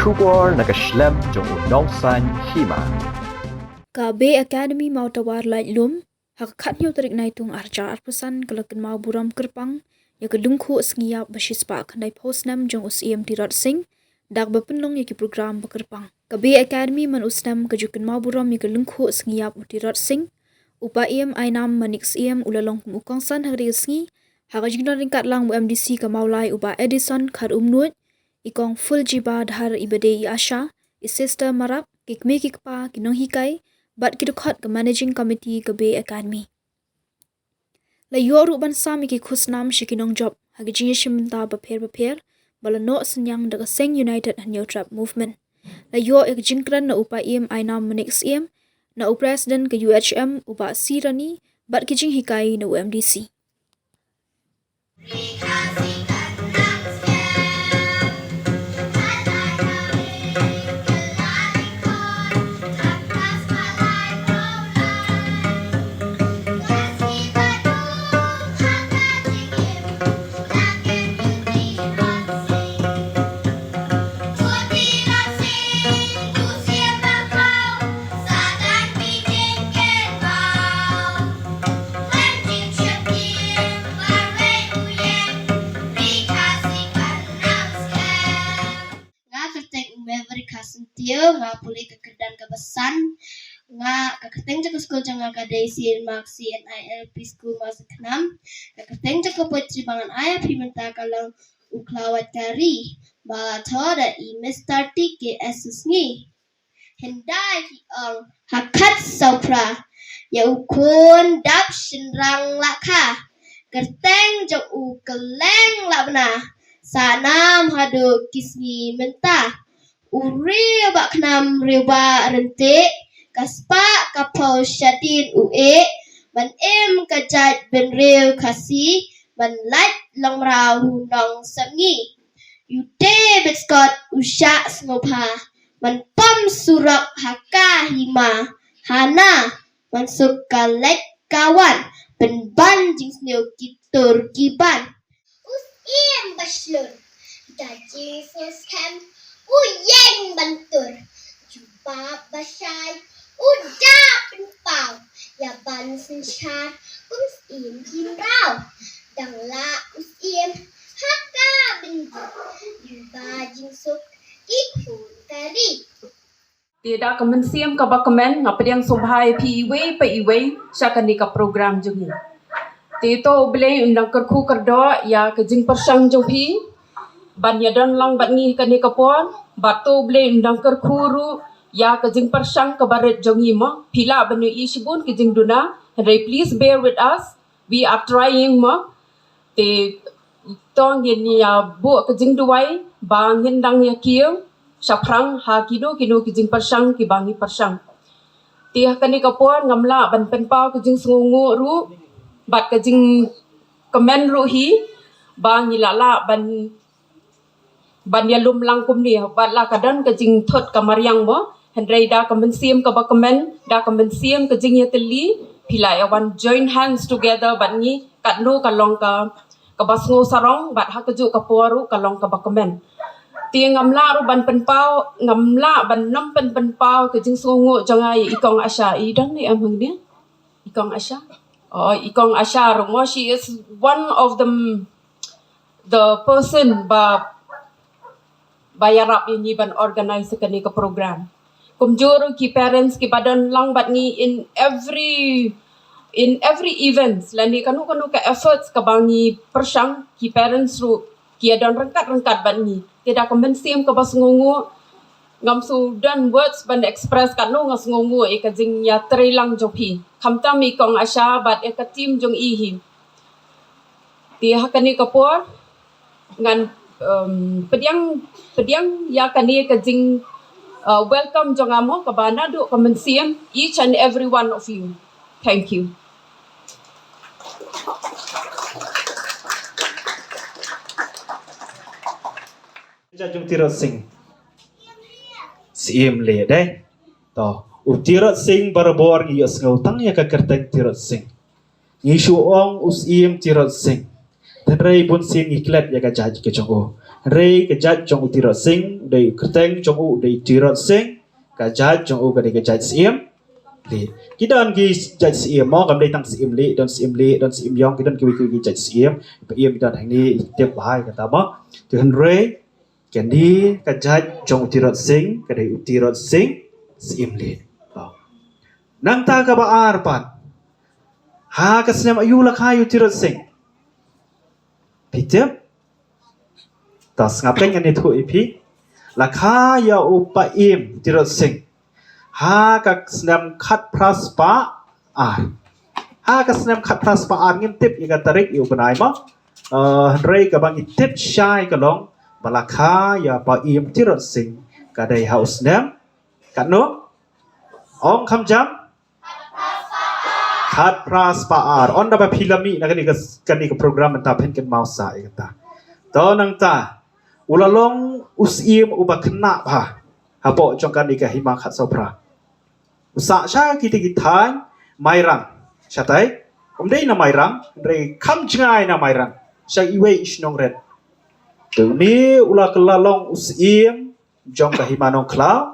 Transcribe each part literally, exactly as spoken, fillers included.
Khubor na ka shlem jong u nongsaiñ hima. Ka Bay Academy Mawtawar Laitlum, ha ka khathynñiew tarik Naitung arhajar arphew san ka la kynmaw burom kyrpang ïa ka lyngkhuh sngi ïap ba shispah khyndaiphew snem jong u Syiem Tirot Sing, da kaba pynlong ïa ki program ba kyrpang. Ka Bay Academy man u snem ka ju kynmaw burom ïa ka lyngkhuh sngi ïap u Tirot Sing. U Paiem Ainam Manik Syiem u la long kum u kongsan ha kane ka sngi, ha ka jingdon ryngkat lang u M D C ka Mawlai u Bah Edison Kharumnuid, i Kong Fuljiba Dhar iba dei i ASHA, i Sister Marak, ki kmie ki kpa, ki nonghikai, bad ki dkhot ka Managing Committee ka Bay Academy. La ïoh ruh ban sam ïa ki khusnam sha ki nongjop ha ki jingïashim bynta bapher bapher ba la noh synñiang da ka seng United Hynñiewtrep Movement. La ïoh ïa ka jingkren na u Paiem Ainam Manik Syiem, na u President ka U H M u Bah C Rani, bad ki jinghikai na u M D C. Nga kyrteng u Maverick Hasentiew, nga pule ka kyrdan kaba san. Nga ka kyrteng jong ka skul jong nga ka dei Saint Mark C N I L P School Mawsakhnam. Ka kyrteng jong ka poetry ba ngan ai ha phi mynta ka long U Khlawait Kari, ba la thoh da i Mister T K S Susngi. Hyndai ki ong ha khat saw phra, ïa u khun dap shynrang la kha, kyrteng jong u kylleng la bna, sa nam haduh ki sngi mynta. U riew ba khnam riew ba ryntih, ka spah ka phew shadien u eh, ban im ka jaitbynriew Khasi, ban lait long mraw u nong Samngi. U David Scott u shah sngewbha, ban pom surok ha ka hima, hana, ban suk ka leit ka wan, pynban jingsniew ki tur ki ban. U Syiem ba shlur, da jingsngewskhem, u ïeng ban tur, jubab ba shai, u da pynpaw, ïa ban synshar, kum Syiem ki mraw, dang lah u Syiem, ha ka bynta, lyngba jingsuk, ki khun ka ri. Te da ka mynsiem kaba kmen nga pdiang sngewbha ïa phi iwei pa iwei sha kane ka program jong ngi. Te to U Blei un dang kyrkhu kyrdoh ïa ka jingpyrshang jong phi ban ïadon lang bad ngi kane ka por, bad to U Blei un dang kyrkhu ruh ïa ka jingpyrshang kaba rit jong ngi mo. Phi lah ban ïohi shibun ki jingduna, hynrei please bear with us. We are trying mo. Te to ngin ïa buh ka jingduwai ba ngin dang ïa kiew shaphrang ha kino kino ki jingpyrshang kiba ngi pyrshang. Te ha kane ka por ngam lah ban pynpaw ka jingsngewnguh ruh bad ka jingkmen ruh hi ba ngi lah lah ban ban ïalum lang kumne, wat la ka don ka jingthut ka mariang mo, hynrei da ka mynsiem kaba kmen, da ka mynsiem ka jingïatylli, phi lah ïa wan join hands together bad ngi, katno ka long ka, kaba sngewsarong, bad ha kajuh ka por ruh ka long kaba kmen. Te ngam lah ruh ban pynpaw, ngam lah ban nym pyn pynpaw ka jingsngewnguh jong nga ïa i Kong Asha, i don ne em hangne? I Kong Asha? Oh, i Kong Asha ruh mo, she is one of the the person ba, ba ïarap ïa ngi ban organize kane ka program. Kumjuh ruh ki parents kiba don lang bad ngi in every, in every events, lane kano kano ka efforts kaba ngi pyrshang, ki parents ruh ki ïadon ryngkat ryngkat bad ngi. Te da ka mynsiem kaba sngewnguh, ngam shu don words ban express katno nga sngewnguh ïa ka jingïatreilang jong phi. Khamtam i Kong Asha bad ïa ka team jong i hi. Te ha kane ka por ngan, um, pdiang, pdiang ïa kane ka jing, uh, welcome jong nga mo kaba naduh ka mynsiem, each and every one of you. Thank you. Jait jong Tirot Sing. Syiem leh dei. To, u Tirot Sing barabor ngi ïohsngew tang ïa ka kyrteng Tirot Sing. Ngi shu ong u Syiem Tirot Sing. Hynrei bunsien ngi klet ïa ka jait ka jong u. Hynrei ka jait jong u Tirot Sing Dei u kyrteng jong u dei Tirot Sing, ka jait jong u ka dei ka jait Siem. Leh. Ki don ki jait Siem mo, kam dei tang Siem Leh, don Siem Leh, don Siem Yong, ki don kiwei kiwei ki jait Siem. Ba Iem ki don hangne, i tip bha ïa kata mo. Te hynrei kane ka jait jong u Tirot Sing ka dei u Tirot Sing Siem Leh. Nangta kaba ar pat, ha ka snem aïu la kha ïa u Tirot Sing? Phi tip? Ta sngap kein, ngan ïathuh ïa phi. La kha ïa u Paiem Tirot Sing ha ka snem khatphra spah ar. Ha ka snem khatphra spah ar, ngim tip ïa ka tarik ïa u bnai mo. Eh, hynrei kaba ngi tip shai ka long ba la kha ïa Paiem Tirot Sing ka dei ha u snem katno? Ong kham jam. Khatphra spah ar. Ynda ba phi la mih na kane ka, kane ka program mynta, phin kynmaw sa ïa kata. To nangta, u la long u Siem uba khynnah bha hapoh jong kane ka Hima Khatsawphra. U sah sha kita ki thaiñ Mairang. Shatai, um dei na Mairang, hynrei kham jngai na Mairang, sha iwei i shnong rit. Te une u la, la long u Siem jong ka Hima Nongkhlaw.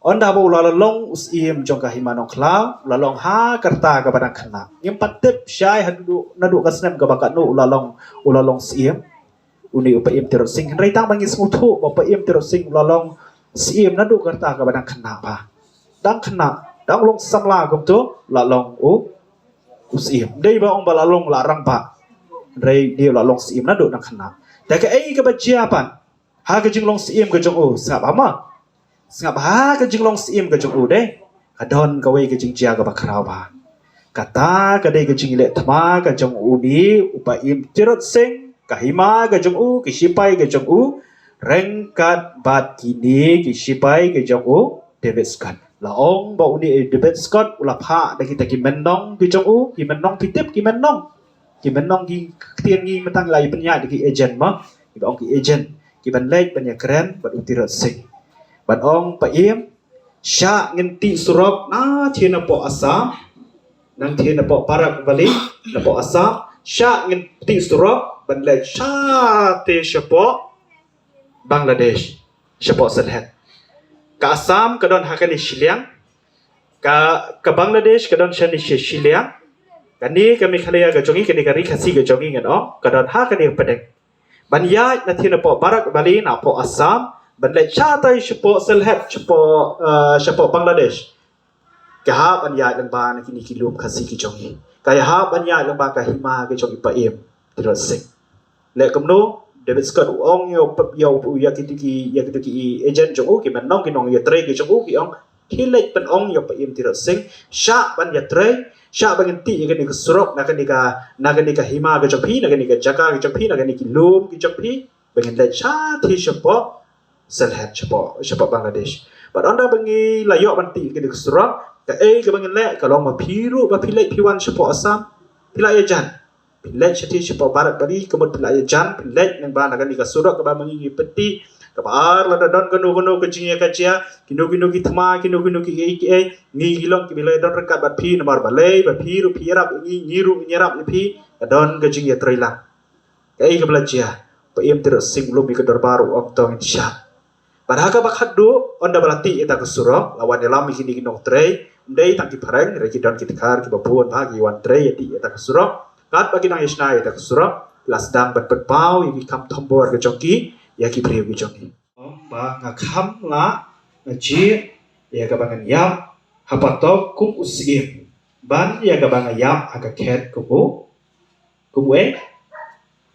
Ynda ba u la long u Siem jong ka Hima Nongkhlaw, u la long ha ka rta kaba dang khynnah. Ngim pat tip shai haduh, naduh ka snem kaba katno u la long, u la long Siem, une u Paiem Tirot Sing. Hynrei tang ba ngi sngewthuh ba Paiem Tirot Sing u la long Siem naduh ka rta kaba dang khynnah bha. Dang khynnah, dang long samla kumto, la long u, u Siem. Dei ba ong ba la long la rangbah, hynrei dei la long Siem naduh dang khynnah. Te kaei kaba jia pat ha ka jinglong Siem ka jong u? Sngap ha ma. Sngap ha ka jinglong Siem ka jong u de. Ka don kawei ka jingjia kaba khraw bha. Kata ka dei ka jingleh thma ka jong une u Paiem Tirot Sing, ka hima ka jong u, ki shipai ka jong u, ryngkat bad kine ki shipai ka jong u David Scott. La ong ba une u David Scott u la phah da kita ki mynnong ki jong u, ki mynnong, phi tip ki mynnong. Ki mynnong ki ktien ngi mynta la ïa pynïaid da ki agent ma. Kiba ong ki agent, kiban leit ban ïakren bad u Tirot Sing, ban ong, Paiem, shah ngin tih surok na thie napoh Assam, na thie napoh Barak Valley, napoh Assam, shah ngin tih surok ban leit sha te shapoh Bangladesh, shapoh Sylhet. Ka Assam ka don ha kane shiliang, ka, ka Bangladesh ka don shane shi-, shiliang. Kane ka Meghalaya ka jong ngi, kane ka Ri Khasi ka jong ngi ngan ong, ka don ha kane pdeng. Ban ïaid na thie napoh Barak Valley napoh Assam, ban leit shatai shapoh Sylhet, shapoh, eh, shapoh Bangladesh. Ka hap ban ïaid lyngba na kine ki lum Khasi ki jong ngi. Ka hap ban ïaid lyngba ka hima ka jong i Paiem Tirot Sing. Leh kumno? David Scott u ong ïa u, ïa u, ïa kito ki, ïa kito ki agent jong u, ki mynnong, ki nongïatrei ki jong u, ki ong, phi leit pynong ïa u Paiem Tirot Sing, shah ban ïatrei, shah ban ngin tih ïa kane ka surok na kane ka, na kane ka hima ka jong phi, na kane ka jaka ka jong phi, na kane ki lum ki jong phi, ba ngin leit sha thie shapoh Sylhet, shapoh, shapoh Bangladesh. Bad ynda ba ngi la ïoh ban tih ïa kane ka surok, kaei kaba ngin leh? Ka long ba phi ruh ba phi leit phi wan shapoh Assam, phi la ïajan. Phi leit sha thie shapoh Barak Valley, ka mut phi la ïajan, phi leit lyngba na kane ka surok kaba ma ngi ngi pyntih. Kaba ar, lada don kano kano ka jingïakajia, kino kino ki thma, kino kino kiei kiei, ngi ngi long kiba la don ryngkat bad phi, namar balei? Ba phi ruh phi ïarap ïa ngi, ngi ruh ngi ïarap ïa phi. Ka don ka jingïatreilang. Kaei kaba la jia? Paiem Tirot Sing u lum ïa ka dorbar, u ong, to ngin shah. Bad ha kaba khatduh, ynda ba la tih ïa kata ka surok, la wan ïalam ïa kine ki nongtrei, ym dei tang ki phareng, hynrei ki don ki dkhar kiba bun bha ki wan trei ïa tih ïa kata ka surok. Katba ki dang ïa shna ïa kata ka surok, la sdang ban pynpaw ïa ki kham thombor ka jong ki ïa ki briew ki jong ngi. Ong ba nga kham lah, nga jied ïa kaba ngan ïap ha patok kum u Siem, ban ïa kaba nga ïap ha ka khet kum u, kum u, eh,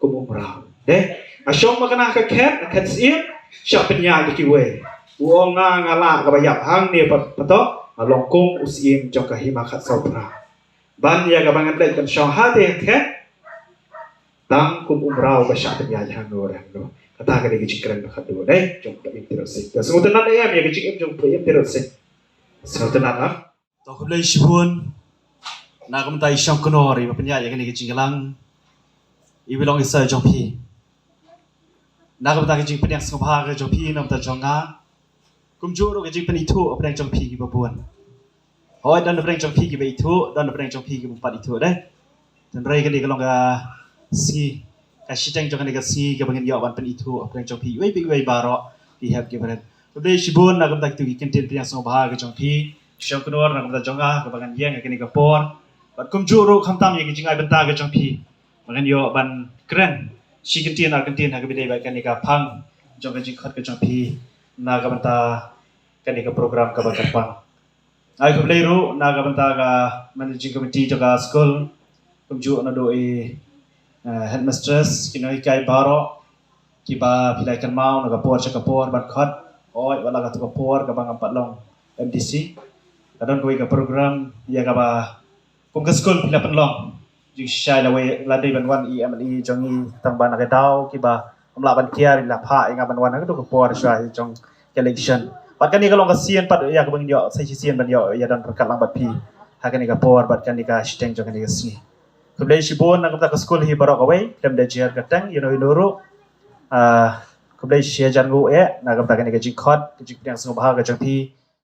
kum u mraw. Dei, nga shong makna ha ka khet, ha ka khet Siem, shah pynïaid ïa kiwei. U ong, nga, nga lah kaba ïap hangne pat, patok, nga long kum u Siem jong ka Hima Khatsawphra. Ban ïa kaba ngan leit ban shong ha te ha ka khet, tang kum u mraw ba shah pynïaid hangno re hangno. Kata ka dei ka jingkren ba khatduh, dei, jong u Paiem Tirot Sing. Te sngewtynnat em ïa ka jingim jong u Paiem Tirot Sing? Sngewtynnat em? To khublei shibun na ka bynta i shongknor iba pynïaid ïa kane ka jingïalang iba long i sir jong phi. Na ka bynta ka jingpynïaid sngewbha ka jong phi na ka bynta jong nga. Kumjuh ruh ka jingpynithuh hapdeng jong phi kiba bun. Hooid, don hapdeng jong phi kiba ithuh, don hapdeng jong phi kiba pat ithuh, dei. Hynrei kane ka long ka sngi, ka shiteng jong kane ka sngi kaba ngin ïoh ban pynithuh hapdeng jong phi iwei pa iwei baroh. ki hep ki barit. Khublei shibun na ka bynta kito ki kyntien pdiang sngewbha ka jong phi. Shong kynor na ka bynta jong nga kaba ngan ïeng ha kane ka por. Bad kumjuh ruh khamtam ïa ki jingai bynta ka jong phi ba ngan ïoh ban kren shi kyntien ar kyntien ha kaba ïadei bad kane ka phang jong ka jingkhot ka jong phi na ka bynta kane ka program kaba kyrpang. Ai khublei ruh na ka bynta ka managing committee jong ka skul, kumjuh naduh i, eh, headmistress, ki nonghikai baroh kiba phi la kynmaw na ka por sha ka por ban khot. Oi, wat la kato ka por kaba ngam pat long M D C, ka don kawei ka program ïa kaba kum ka skul phi la pynlong. Jingshisha la wei la dei ban wan i M L A jong i tang ba na ka daw kiba ym lah ban kiar, i la phah ïa nga ban wan ha kato ka por shuwa jong ka election. Bad kane ka long ka sien pat ïa kaba ngin ïoh sa shisien ban ïoh ïadon ryngkat lang bad phi ha kane ka por bad kane ka shiteng jong kane ka sngi. Khublei shibun na ka bynta ka skul hi baroh kawei, khlem da jer kyrteng ïano ïano ruh. Ah, khublei shihajar nguh eh na ka bynta kane ka jingkhot, ka jingpdiang sngewbha ka jong phi.